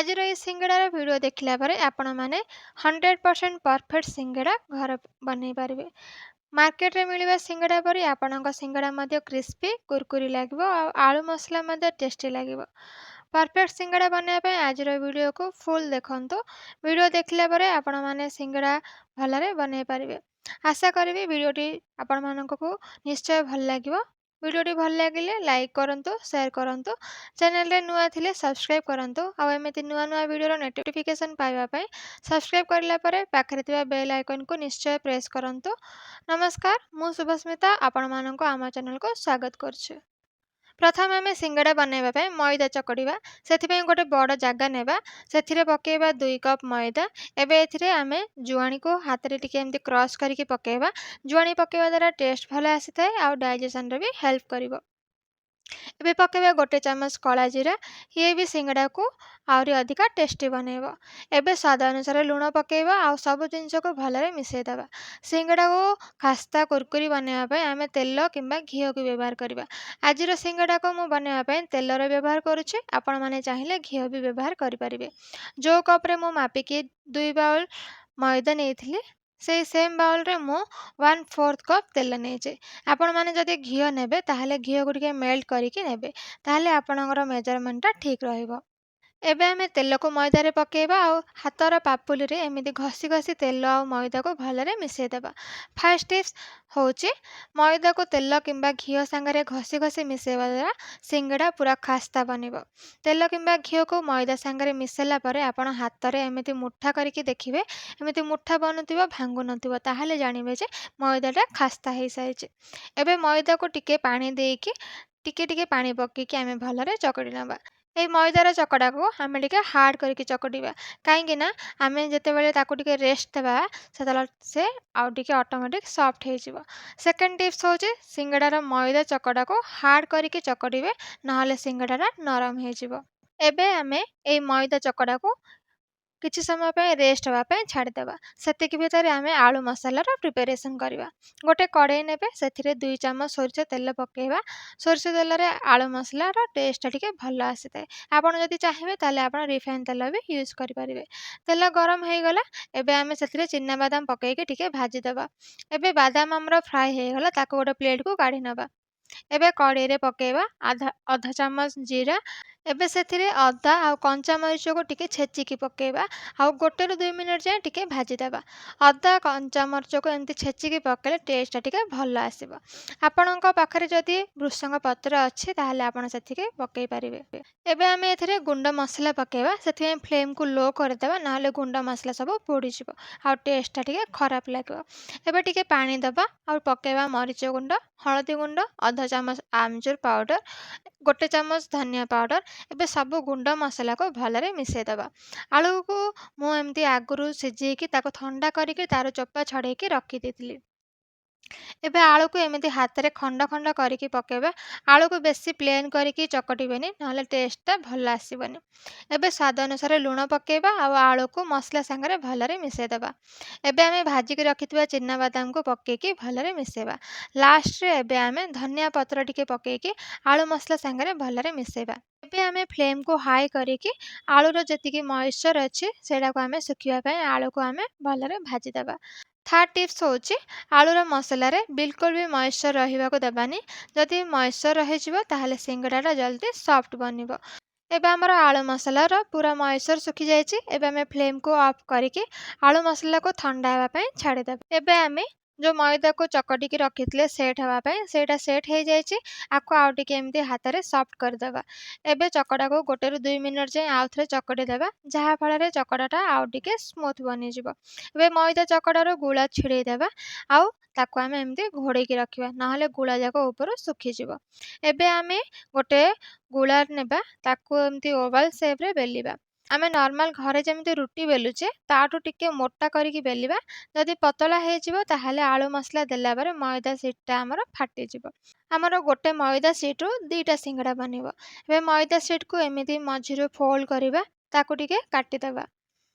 ଆଜିର ଏଇ ସିଙ୍ଗଡ଼ାର ଭିଡ଼ିଓ ଦେଖିଲା ପରେ ଆପଣମାନେ 100% ପରଫେକ୍ଟ ସିଙ୍ଗଡ଼ା ଘରେ ବନେଇ ପାରିବେ। ମାର୍କେଟରେ ମିଳିବା ସିଙ୍ଗଡ଼ା ପରି ଆପଣଙ୍କ ସିଙ୍ଗଡ଼ା ମଧ୍ୟ କ୍ରିସ୍ପି କୁରକୁରି ଲାଗିବ ଆଉ ଆଳୁ ମସଲା ମଧ୍ୟ ଟେଷ୍ଟି ଲାଗିବ। ପରଫେକ୍ଟ ସିଙ୍ଗଡ଼ା ବନାଇବା ପାଇଁ ଆଜିର ଭିଡ଼ିଓକୁ ଫୁଲ୍ ଦେଖନ୍ତୁ। ଭିଡ଼ିଓ ଦେଖିଲା ପରେ ଆପଣମାନେ ସିଙ୍ଗଡ଼ା ଭଲରେ ବନେଇ ପାରିବେ। ଆଶା କରିବି ଭିଡ଼ିଓଟି ଆପଣମାନଙ୍କୁ ନିଶ୍ଚୟ ଭଲ ଲାଗିବ। ଭିଡ଼ିଓଟି ଭଲ ଲାଗିଲେ ଲାଇକ୍ କରନ୍ତୁ, ସେୟାର କରନ୍ତୁ, ଚ୍ୟାନେଲରେ ନୂଆ ଥିଲେ ସବସ୍କ୍ରାଇବ୍ କରନ୍ତୁ ଆଉ ଏମିତି ନୂଆ ନୂଆ ଭିଡ଼ିଓର ନୋଟିଫିକେସନ୍ ପାଇବା ପାଇଁ ସବସ୍କ୍ରାଇବ୍ କରିଲା ପରେ ପାଖରେ ଥିବା ବେଲ୍ ଆଇକନ୍କୁ ନିଶ୍ଚୟ ପ୍ରେସ୍ କରନ୍ତୁ। ନମସ୍କାର, ମୁଁ ଶୁଭସ୍ମିତା, ଆପଣମାନଙ୍କୁ ଆମ ଚ୍ୟାନେଲକୁ ସ୍ୱାଗତ କରୁଛି। ପ୍ରଥମେ ଆମେ ସିଙ୍ଗଡ଼ା ବନାଇବା ପାଇଁ ମଇଦା ଚକଡ଼ିବା। ସେଥିପାଇଁ ଗୋଟେ ବଡ଼ ଜାଗା ନେବା, ସେଥିରେ ପକାଇବା 2 କପ୍ ମଇଦା। ଏବେ ଏଥିରେ ଆମେ ଜୁଆଣିକୁ ହାତରେ ଟିକେ ଏମିତି କ୍ରସ୍ କରିକି ପକାଇବା। ଜୁଆଣି ପକାଇବା ଦ୍ୱାରା ଟେଷ୍ଟ ଭଲ ଆସିଥାଏ ଆଉ ଡାଇଜେସନ୍ରେ ବି ହେଲ୍ପ କରିବ। ଏବେ ପକାଇବା 1 ଚାମଚ କଳା ଜିରା। ଇଏ ବି ସିଙ୍ଗଡ଼ାକୁ ଆହୁରି ଅଧିକା ଟେଷ୍ଟି ବନେଇବ। ଏବେ ସ୍ୱାଦ ଅନୁସାରେ ଲୁଣ ପକାଇବା ଆଉ ସବୁ ଜିନିଷକୁ ଭଲରେ ମିଶାଇଦେବା। ସିଙ୍ଗଡ଼ାକୁ ଖାସ୍ତା କୁରକୁରି ବନେଇବା ପାଇଁ ଆମେ ତେଲ କିମ୍ବା ଘିଅକୁ ବ୍ୟବହାର କରିବା। ଆଜିର ସିଙ୍ଗଡ଼ାକୁ ମୁଁ ବନେଇବା ପାଇଁ ତେଲର ବ୍ୟବହାର କରୁଛି। ଆପଣମାନେ ଚାହିଁଲେ ଘିଅ ବି ବ୍ୟବହାର କରିପାରିବେ। ଯେଉଁ କପ୍ରେ ମୁଁ ମାପିକି 2 ବାଉଲ୍ ମଇଦା ନେଇଥିଲି, ସେଇ ସେମ୍ ବାଉଲ୍ରେ ମୁଁ 1/4 କପ୍ ତେଲ ନେଇଛି। ଆପଣମାନେ ଯଦି ଘିଅ ନେବେ, ତାହେଲେ ଘିଅକୁ ଟିକେ ମେଲ୍ଟ କରିକି ନେବେ, ତାହେଲେ ଆପଣଙ୍କର ମେଜରମେଣ୍ଟଟା ଠିକ୍ ରହିବ। ଏବେ ଆମେ ତେଲକୁ ମଇଦାରେ ପକାଇବା ଆଉ ହାତର ପାପୁଲିରେ ଏମିତି ଘଷି ଘଷି ତେଲ ଆଉ ମଇଦାକୁ ଭଲରେ ମିଶାଇଦେବା। ଫାର୍ଷ୍ଟ ଟିପ୍ସ ହେଉଛି, ମଇଦାକୁ ତେଲ କିମ୍ବା ଘିଅ ସାଙ୍ଗରେ ଘଷି ଘଷି ମିଶାଇବା ଦ୍ୱାରା ସିଙ୍ଗଡ଼ା ପୁରା ଖାସ୍ତା ବନିବ। ତେଲ କିମ୍ବା ଘିଅକୁ ମଇଦା ସାଙ୍ଗରେ ମିଶାଇଲା ପରେ ଆପଣ ହାତରେ ଏମିତି ମୁଠା କରିକି ଦେଖିବେ। ଏମିତି ମୁଠା ବନୁଥିବ, ଭାଙ୍ଗୁନଥିବ, ତାହେଲେ ଜାଣିବେ ଯେ ମଇଦାଟା ଖାସ୍ତା ହେଇସାରିଛି। ଏବେ ମଇଦାକୁ ଟିକେ ପାଣି ଦେଇକି, ଟିକେ ଟିକେ ପାଣି ପକାଇକି ଆମେ ଭଲରେ ଚକଟି ନେବା। ଏଇ ମଇଦାର ଚକଟାକୁ ଆମେ ଟିକେ ହାର୍ଡ଼ କରିକି ଚକଟିବା, କାହିଁକି ନା ଆମେ ଯେତେବେଳେ ତାକୁ ଟିକେ ରେଷ୍ଟ ଦେବା, ସେତେବେଳେ ସେ ଆଉ ଟିକେ ଅଟୋମେଟିକ୍ ସଫ୍ଟ ହେଇଯିବ। ସେକେଣ୍ଡ ଟିପ୍ସ ହେଉଛି, ସିଙ୍ଗଡ଼ାର ମଇଦା ଚକଟାକୁ ହାର୍ଡ଼ କରିକି ଚକଟିବେ, ନହେଲେ ସିଙ୍ଗଡ଼ାଟା ନରମ ହେଇଯିବ। ଏବେ ଆମେ ଏଇ ମଇଦା ଚକଟାକୁ କିଛି ସମୟ ପାଇଁ ରେଷ୍ଟ ହେବା ପାଇଁ ଛାଡ଼ିଦେବା। ସେତିକି ଭିତରେ ଆମେ ଆଳୁ ମସଲାର ପ୍ରିପାରେସନ୍ କରିବା। ଗୋଟେ କଡ଼େଇ ନେବେ, ସେଥିରେ 2 ଚାମଚ ସୋରିଷ ତେଲ ପକାଇବା। ସୋରିଷ ତେଲରେ ଆଳୁ ମସଲାର ଟେଷ୍ଟଟା ଟିକେ ଭଲ ଆସିଥାଏ। ଆପଣ ଯଦି ଚାହିଁବେ, ତାହେଲେ ଆପଣ ରିଫାଇନ୍ ତେଲ ବି ୟୁଜ୍ କରିପାରିବେ। ତେଲ ଗରମ ହେଇଗଲା, ଏବେ ଆମେ ସେଥିରେ ଚିନାବାଦାମ ପକାଇକି ଟିକେ ଭାଜିଦେବା। ଏବେ ବାଦାମ ଆମର ଫ୍ରାଏ ହେଇଗଲା, ତାକୁ ଗୋଟେ ପ୍ଲେଟ୍କୁ କାଢ଼ି ନେବା। ଏବେ କଡ଼େଇରେ ପକାଇବା ଅଧ ଚାମଚ ଜିରା। ଏବେ ସେଥିରେ ଅଦା ଆଉ କଞ୍ଚାମରିଚକୁ ଟିକେ ଛେଚିକି ପକାଇବା ଆଉ 1ରୁ 2 ମିନିଟ୍ ଯାଏଁ ଟିକେ ଭାଜିଦେବା। ଅଦା କଞ୍ଚାମରିଚକୁ ଏମିତି ଛେଚିକି ପକାଇଲେ ଟେଷ୍ଟଟା ଟିକେ ଭଲ ଆସିବ। ଆପଣଙ୍କ ପାଖରେ ଯଦି ଭୃସଙ୍ଗ ପତ୍ର ଅଛି, ତାହେଲେ ଆପଣ ସେତିକି ପକାଇ ପାରିବେ। ଏବେ ଆମେ ଏଥିରେ ଗୁଣ୍ଡ ମସଲା ପକାଇବା। ସେଥିପାଇଁ ଫ୍ଲେମ୍କୁ ଲୋ କରିଦେବା, ନହେଲେ ଗୁଣ୍ଡ ମସଲା ସବୁ ପୋଡ଼ିଯିବ ଆଉ ଟେଷ୍ଟଟା ଟିକେ ଖରାପ ଲାଗିବ। ଏବେ ଟିକେ ପାଣି ଦେବା ଆଉ ପକାଇବା ମରିଚ ଗୁଣ୍ଡ, ହଳଦୀ ଗୁଣ୍ଡ, ଅଧ ଚାମଚ ଆମଚୁର ପାଉଡ଼ର, 1 ଚାମଚ ଧନିଆ ପାଉଡ଼ର। ଏବେ ସବୁ ଗୁଣ୍ଡ ମସଲାକୁ ଭଲରେ ମିଶାଇଦେବା। ଆଳୁକୁ ମୁଁ ଏମିତି ଆଗରୁ ସିଝେଇକି, ତାକୁ ଥଣ୍ଡା କରିକି, ତାର ଚୋପା ଛଡ଼େଇକି ରଖିଦେଇଥିଲି। ଏବେ ଆଳୁକୁ ଏମିତି ହାତରେ ଖଣ୍ଡ ଖଣ୍ଡ କରିକି ପକାଇବା। ଆଳୁକୁ ବେଶୀ ପ୍ଲେନ୍ କରିକି ଚକଟିବେନି, ନହେଲେ ଟେଷ୍ଟଟା ଭଲ ଆସିବନି। ଏବେ ସ୍ୱାଦ ଅନୁସାରେ ଲୁଣ ପକାଇବା ଆଉ ଆଳୁକୁ ମସଲା ସାଙ୍ଗରେ ଭଲରେ ମିଶାଇଦେବା। ଏବେ ଆମେ ଭାଜିକି ରଖିଥିବା ଚିନାବାଦାମକୁ ପକାଇକି ଭଲରେ ମିଶାଇବା। ଲାଷ୍ଟରେ ଏବେ ଆମେ ଧନିଆ ପତ୍ର ଟିକେ ପକାଇକି ଆଳୁ ମସଲା ସାଙ୍ଗରେ ଭଲରେ ମିଶାଇବା। ଏବେ ଆମେ ଫ୍ଲେମ୍କୁ ହାଇ କରିକି ଆଳୁର ଯେତିକି ମଏଶ୍ଚର୍ ଅଛି, ସେଇଟାକୁ ଆମେ ଶୁଖିବା ପାଇଁ ଆଳୁକୁ ଆମେ ଭଲରେ ଭାଜିଦେବା। ଥାର୍ଡ଼ ଟିପ୍ସ ହେଉଛି, ଆଳୁର ମସଲାରେ ବିଲକୁଲ ବି ମଏଶ୍ଚର୍ ରହିବାକୁ ଦେବାନି। ଯଦି ମଏଶ୍ଚର୍ ରହିଯିବ, ତାହେଲେ ସିଙ୍ଗଡ଼ାଟା ଜଲ୍ଦି ସଫ୍ଟ ବନିବ। ଏବେ ଆମର ଆଳୁ ମସଲାର ପୁରା ମଏଶ୍ଚର୍ ଶୁଖିଯାଇଛି। ଏବେ ଆମେ ଫ୍ଲେମ୍କୁ ଅଫ୍ କରିକି ଆଳୁ ମସଲାକୁ ଥଣ୍ଡା ହେବା ପାଇଁ ଛାଡ଼ିଦେବା। ଏବେ ଆମେ ଯେଉଁ ମଇଦାକୁ ଚକଟିକି ରଖିଥିଲେ ସେଟ୍ ହେବା ପାଇଁ, ସେଇଟା ସେଟ୍ ହେଇଯାଇଛି। ଆକୁ ଆଉ ଟିକେ ଏମିତି ହାତରେ ସଫ୍ଟ କରିଦେବା। ଏବେ ଚକଟାକୁ 1ରୁ 2 ମିନିଟ୍ ଯାଏଁ ଆଉ ଥରେ ଚକଟି ଦେବା, ଯାହାଫଳରେ ଚକଟାଟା ଆଉ ଟିକେ ସ୍ମୁଥ୍ ବନିଯିବ। ଏବେ ମଇଦା ଚକଟାରୁ ଗୁଳା ଛିଡ଼େଇ ଦେବା ଆଉ ତାକୁ ଆମେ ଏମିତି ଘୋଡ଼େଇକି ରଖିବା, ନହେଲେ ଗୁଳା ଯାକ ଉପରୁ ଶୁଖିଯିବ। ଏବେ ଆମେ ଗୋଟେ ଗୁଳା ନେବା, ତାକୁ ଏମିତି ଓଭାଲ୍ ସେପ୍ରେ ବେଲିବା। ଆମେ ନର୍ମାଲ ଘରେ ଯେମିତି ରୁଟି ବେଲୁଛେ, ତାଠୁ ଟିକେ ମୋଟା କରିକି ବେଲିବା। ଯଦି ପତଳା ହେଇଯିବ, ତାହେଲେ ଆଳୁ ମସଲା ଦେଲା ପରେ ମଇଦା ସିଟ୍ଟା ଆମର ଫାଟିଯିବ। ଆମର ଗୋଟେ ମଇଦା ସିଟ୍ରୁ 2ଟା ସିଙ୍ଗଡ଼ା ବନିବ। ଏବେ ମଇଦା ସିଟ୍କୁ ଏମିତି ମଝିରୁ ଫୋଲ୍ଡ କରିବା, ତାକୁ ଟିକେ କାଟିଦେବା।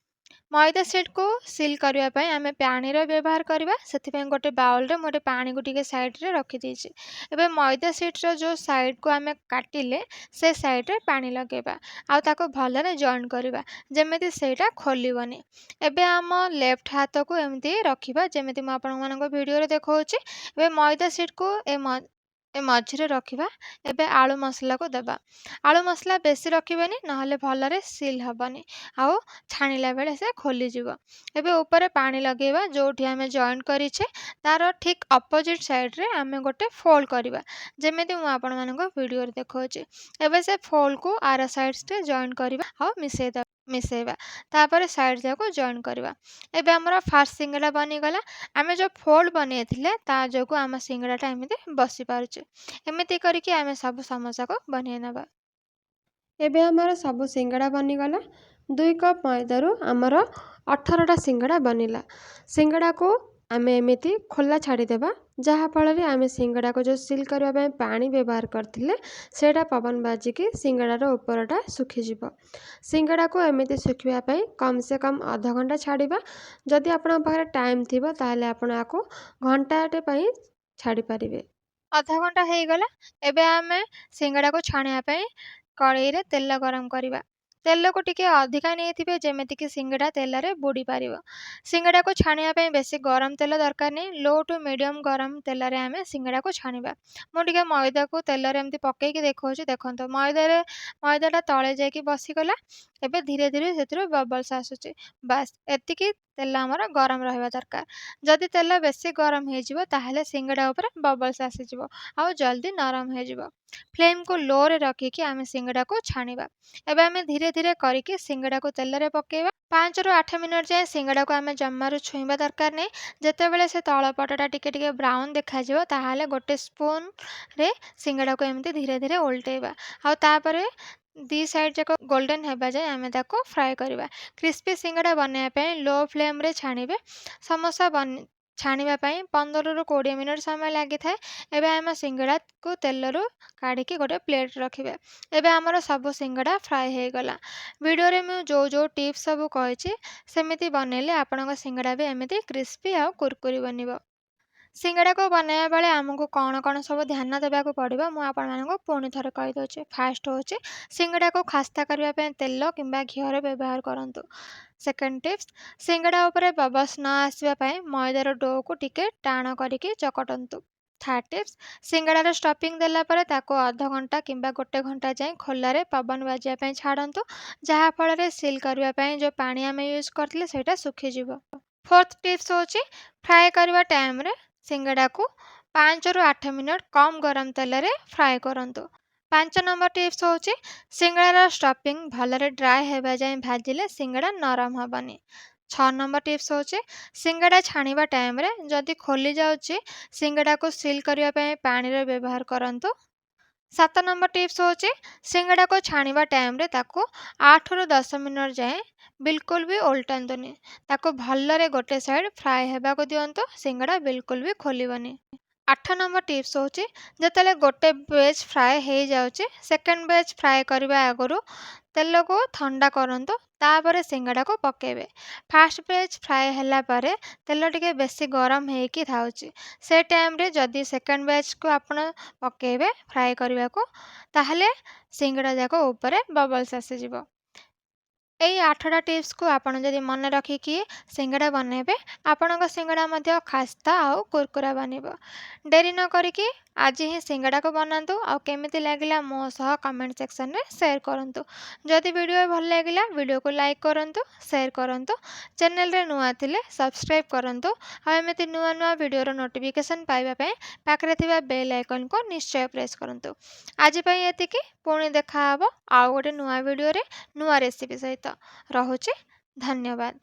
ମଇଦା ସିଟ୍କୁ ସିଲ୍ କରିବା ପାଇଁ ଆମେ ପାଣିର ବ୍ୟବହାର କରିବା। ସେଥିପାଇଁ ଗୋଟେ ବାଉଲରେ ମୁଁ ଗୋଟେ ପାଣିକୁ ଟିକେ ସାଇଡ଼୍ରେ ରଖିଦେଇଛି। ଏବେ ମଇଦା ସିଟ୍ର ଯେଉଁ ସାଇଡ଼୍କୁ ଆମେ କାଟିଲେ, ସେ ସାଇଡ଼୍ରେ ପାଣି ଲଗାଇବା ଆଉ ତାକୁ ଭଲରେ ଜଏଣ୍ଟ କରିବା, ଯେମିତି ସେଇଟା ଖୋଲିବନି। ଏବେ ଆମ ଲେଫ୍ଟ ହାତକୁ ଏମିତି ରଖିବା, ଯେମିତି ମୁଁ ଆପଣମାନଙ୍କ ଭିଡ଼ିଓରେ ଦେଖାଉଛି। ଏବେ ମଇଦା ସିଟ୍କୁ ଏ ମଝିରେ ରଖିବା। ଏବେ ଆଳୁ ମସଲାକୁ ଦେବା। ଆଳୁ ମସଲା ବେଶୀ ରଖିବେନି, ନହେଲେ ଭଲରେ ସିଲ୍ ହେବନି ଆଉ ଛାଣିଲା ବେଳେ ସେ ଖୋଲିଯିବ। ଏବେ ଉପରେ ପାଣି ଲଗାଇବା। ଯେଉଁଠି ଆମେ ଜଏଣ୍ଟ କରିଛେ, ତା'ର ଠିକ୍ ଅପୋଜିଟ୍ ସାଇଡ଼୍ରେ ଆମେ ଗୋଟେ ଫୋଲ୍ଡ କରିବା, ଯେମିତି ମୁଁ ଆପଣମାନଙ୍କୁ ଭିଡ଼ିଓରେ ଦେଖାଉଛି। ଏବେ ସେ ଫୋଲ୍ଡକୁ ଆର ସାଇଡ଼୍ରେ ଜଏଣ୍ଟ କରିବା ଆଉ ମିଶାଇ ମିଶାଇବା, ତାପରେ ସାଇଡ଼୍ ଯାକୁ ଜଏଣ୍ଟ କରିବା। ଏବେ ଆମର ଫାର୍ଷ୍ଟ ସିଙ୍ଗଡ଼ା ବନିଗଲା। ଆମେ ଯେଉଁ ଫୋଲ୍ଡ ବନେଇଥିଲେ, ତା ଯୋଗୁଁ ଆମ ସିଙ୍ଗଡ଼ାଟା ଏମିତି ବସିପାରୁଛି। ଏମିତି କରିକି ଆମେ ସବୁ ସମୋସାକୁ ବନେଇ ନେବା। ଏବେ ଆମର ସବୁ ସିଙ୍ଗଡ଼ା ବନିଗଲା। 2 କପ୍ ମଇଦାରୁ ଆମର 18ଟା ସିଙ୍ଗଡ଼ା ବନିଲା। ସିଙ୍ଗଡ଼ାକୁ ଆମେ ଏମିତି ଖୋଲା ଛାଡ଼ିଦେବା, ଯାହାଫଳରେ ଆମେ ସିଙ୍ଗଡ଼ାକୁ ଯେଉଁ ସିଲ୍ କରିବା ପାଇଁ ପାଣି ବ୍ୟବହାର କରିଥିଲେ, ସେଇଟା ପବନ ବାଜିକି ସିଙ୍ଗଡ଼ାର ଉପରଟା ଶୁଖିଯିବ। ସିଙ୍ଗଡ଼ାକୁ ଏମିତି ଶୁଖିବା ପାଇଁ କମ୍ ସେ କମ୍ ଅଧଘଣ୍ଟା ଛାଡ଼ିବା। ଯଦି ଆପଣଙ୍କ ପାଖରେ ଟାଇମ୍ ଥିବ, ତାହେଲେ ଆପଣ ଆକୁ ଘଣ୍ଟାଟେ ପାଇଁ ଛାଡ଼ିପାରିବେ। ଅଧଘଣ୍ଟା ହେଇଗଲା। ଏବେ ଆମେ ସିଙ୍ଗଡ଼ାକୁ ଛାଣିବା ପାଇଁ କଡ଼େଇରେ ତେଲ ଗରମ କରିବା। ତେଲକୁ ଟିକେ ଅଧିକା ନେଇଥିବେ, ଯେମିତିକି ସିଙ୍ଗଡ଼ା ତେଲରେ ବୁଡ଼ି ପାରିବ। ସିଙ୍ଗଡ଼ାକୁ ଛାଣିବା ପାଇଁ ବେଶୀ ଗରମ ତେଲ ଦରକାର ନାହିଁ। ଲୋ ଟୁ ମିଡ଼ିୟମ୍ ଗରମ ତେଲରେ ଆମେ ସିଙ୍ଗଡ଼ାକୁ ଛାଣିବା। ମୁଁ ଟିକେ ମଇଦାକୁ ତେଲରେ ଏମିତି ପକାଇକି ଦେଖାଉଛି। ଦେଖନ୍ତୁ, ମଇଦାଟା ତଳେ ଯାଇକି ବସିଗଲା। ଏବେ ଧୀରେ ଧୀରେ ସେଥିରୁ ବବଲ୍ସ ଆସୁଛି। ବାସ୍, ଏତିକି ତେଲ ଆମର ଗରମ ରହିବା ଦରକାର। ଯଦି ତେଲ ବେଶୀ ଗରମ ହେଇଯିବ, ତାହେଲେ ସିଙ୍ଗଡ଼ା ଉପରେ ବବଲ୍ସ ଆସିଯିବ ଆଉ ଜଲ୍ଦି ନରମ ହେଇଯିବ। ଫ୍ଲେମ୍କୁ ଲୋରେ ରଖିକି ଆମେ ସିଙ୍ଗଡ଼ାକୁ ଛାଣିବା। ଏବେ ଆମେ ଧୀରେ ଧୀରେ କରିକି ସିଙ୍ଗଡ଼ାକୁ ତେଲରେ ପକାଇବା। 5ରୁ 8 ମିନିଟ୍ ଯାଏଁ ସିଙ୍ଗଡ଼ାକୁ ଆମେ ଜମାରୁ ଛୁଇଁବା ଦରକାର ନାହିଁ। ଯେତେବେଳେ ସେ ତଳ ପଟଟା ଟିକେ ଟିକେ ବ୍ରାଉନ୍ ଦେଖାଯିବ, ତାହେଲେ ଗୋଟେ ସ୍ପୁନ୍ରେ ସିଙ୍ଗଡ଼ାକୁ ଏମିତି ଧୀରେ ଧୀରେ ଓଲଟେଇବା ଆଉ ତାପରେ ଦୁଇ ସାଇଡ଼୍ ଯାକ ଗୋଲ୍ଡେନ୍ ହେବା ଯାଏଁ ଆମେ ତାକୁ ଫ୍ରାଏ କରିବା। କ୍ରିସ୍ପି ସିଙ୍ଗଡ଼ା ବନାଇବା ପାଇଁ ଲୋ ଫ୍ଲେମ୍ରେ ଛାଣିବେ। ସମୋସା ଛାଣିବା ପାଇଁ 15ରୁ 20 ମିନିଟ୍ ସମୟ ଲାଗିଥାଏ। ଏବେ ଆମ ସିଙ୍ଗଡ଼ାକୁ ତେଲରୁ କାଢ଼ିକି ଗୋଟେ ପ୍ଲେଟ୍ ରଖିବେ। ଏବେ ଆମର ସବୁ ସିଙ୍ଗଡ଼ା ଫ୍ରାଏ ହେଇଗଲା। ଭିଡ଼ିଓରେ ମୁଁ ଯେଉଁ ଯେଉଁ ଟିପ୍ସ ସବୁ କହିଛି, ସେମିତି ବନେଇଲେ ଆପଣଙ୍କ ସିଙ୍ଗଡ଼ା ବି ଏମିତି କ୍ରିସ୍ପି ଆଉ କୁରକୁରି ବନିବ। ସିଙ୍ଗଡ଼ାକୁ ବନାଇବା ବେଳେ ଆମକୁ କ'ଣ କ'ଣ ସବୁ ଧ୍ୟାନ ଦେବାକୁ ପଡ଼ିବ, ମୁଁ ଆପଣମାନଙ୍କୁ ପୁଣି ଥରେ କହିଦେଉଛି। ଫାଷ୍ଟ ହେଉଛି, ସିଙ୍ଗଡ଼ାକୁ ଖାସ୍ତା କରିବା ପାଇଁ ତେଲ କିମ୍ବା ଘିଅର ବ୍ୟବହାର କରନ୍ତୁ। ସେକେଣ୍ଡ ଟିପ୍ସ, ସିଙ୍ଗଡ଼ା ଉପରେ ବବଲ୍ସ ନ ଆସିବା ପାଇଁ ମଇଦାର ଡୋକୁ ଟିକେ ଟାଣ କରିକି ଚକଟନ୍ତୁ। ଥାର୍ଡ଼ ଟିପ୍ସ, ସିଙ୍ଗଡ଼ାର ଷ୍ଟଫିଂ ଦେଲା ପରେ ତାକୁ ଅଧଘଣ୍ଟା କିମ୍ବା ଗୋଟେ ଘଣ୍ଟା ଯାଏଁ ଖୋଲାରେ ପବନ ବାଜିବା ପାଇଁ ଛାଡ଼ନ୍ତୁ, ଯାହାଫଳରେ ସିଲ୍ କରିବା ପାଇଁ ଯେଉଁ ପାଣି ଆମେ ୟୁଜ୍ କରିଥିଲେ, ସେଇଟା ଶୁଖିଯିବ। ଫୋର୍ଥ ଟିପ୍ସ ହେଉଛି, ଫ୍ରାଏ କରିବା ଟାଇମ୍ରେ ସିଙ୍ଗଡ଼ାକୁ 5ରୁ 8 ମିନିଟ୍ କମ୍ ଗରମ ତେଲରେ ଫ୍ରାଏ କରନ୍ତୁ। 5 ନମ୍ବର ଟିପ୍ସ ହେଉଛି, ସିଙ୍ଗଡ଼ାର ଷ୍ଟଫିଂ ଭଲରେ ଡ୍ରାଏ ହେବା ଯାଏଁ ଭାଜିଲେ ସିଙ୍ଗଡ଼ା ନରମ ହେବନି। 6 ନମ୍ବର ଟିପ୍ସ ହେଉଛି, ସିଙ୍ଗଡ଼ା ଛାଣିବା ଟାଇମ୍ରେ ଯଦି ଖୋଲି ଯାଉଛି, ସିଙ୍ଗଡ଼ାକୁ ସିଲ୍ କରିବା ପାଇଁ ପାଣିର ବ୍ୟବହାର କରନ୍ତୁ। 7 ନମ୍ବର ଟିପ୍ସ ହେଉଛି, ସିଙ୍ଗଡ଼ାକୁ ଛାଣିବା ଟାଇମ୍ରେ ତାକୁ 8ରୁ 10 ମିନିଟ୍ ଯାଏଁ ବିଲକୁଲ ବି ଓଲଟାନ୍ତୁନି। ତାକୁ ଭଲରେ ଗୋଟେ ସାଇଡ଼୍ ଫ୍ରାଏ ହେବାକୁ ଦିଅନ୍ତୁ, ସିଙ୍ଗଡ଼ା ବିଲକୁଲ ବି ଖୋଲିବନି। 8 ନମ୍ବର ଟିପ୍ସ ହେଉଛି, ଯେତେବେଳେ ଗୋଟେ ବ୍ୟାଚ୍ ଫ୍ରାଏ ହେଇଯାଉଛି, ସେକେଣ୍ଡ ବ୍ୟାଚ୍ ଫ୍ରାଏ କରିବା ଆଗରୁ ତେଲକୁ ଥଣ୍ଡା କରନ୍ତୁ, ତାପରେ ସିଙ୍ଗଡ଼ାକୁ ପକାଇବେ। ଫାଷ୍ଟ ବ୍ୟାଚ୍ ଫ୍ରାଏ ହେଲା ପରେ ତେଲ ଟିକେ ବେଶୀ ଗରମ ହେଇକି ଥାଉଛି। ସେ ଟାଇମ୍ରେ ଯଦି ସେକେଣ୍ଡ ବ୍ୟାଚ୍କୁ ଆପଣ ପକାଇବେ ଫ୍ରାଏ କରିବାକୁ, ତାହେଲେ ସିଙ୍ଗଡ଼ା ଯାକ ଉପରେ ବବଲ୍ସ ଆସିଯିବ। ଏଇ 8ଟା ଟିପ୍ସକୁ ଆପଣ ଯଦି ମନେ ରଖିକି ସିଙ୍ଗଡ଼ା ବନେଇବେ, ଆପଣଙ୍କ ସିଙ୍ଗଡ଼ା ମଧ୍ୟ ଖାସ୍ତା ଆଉ କୁରକୁରା ବନିବ। ଡେରି ନ କରିକି ଆଜି ହିଁ ସିଙ୍ଗଡ଼ାକୁ ବନାନ୍ତୁ ଆଉ କେମିତି ଲାଗିଲା ମୋ ସହ କମେଣ୍ଟ ସେକ୍ସନରେ ସେୟାର କରନ୍ତୁ। ଯଦି ଭିଡ଼ିଓ ଭଲ ଲାଗିଲା, ଭିଡ଼ିଓକୁ ଲାଇକ୍ କରନ୍ତୁ, ସେୟାର କରନ୍ତୁ। ଚ୍ୟାନେଲରେ ନୂଆ ଥିଲେ ସବସ୍କ୍ରାଇବ୍ କରନ୍ତୁ ଆଉ ଏମିତି ନୂଆ ନୂଆ ଭିଡ଼ିଓର ନୋଟିଫିକେସନ୍ ପାଇବା ପାଇଁ ପାଖରେ ଥିବା ବେଲ୍ ଆଇକନ୍କୁ ନିଶ୍ଚୟ ପ୍ରେସ୍ କରନ୍ତୁ। ଆଜି ପାଇଁ ଏତିକି। ପୁଣି ଦେଖାହେବ ଆଉ ଗୋଟେ ନୂଆ ଭିଡ଼ିଓରେ ନୂଆ ରେସିପି ସହିତ। ରହୁଛି, ଧନ୍ୟବାଦ।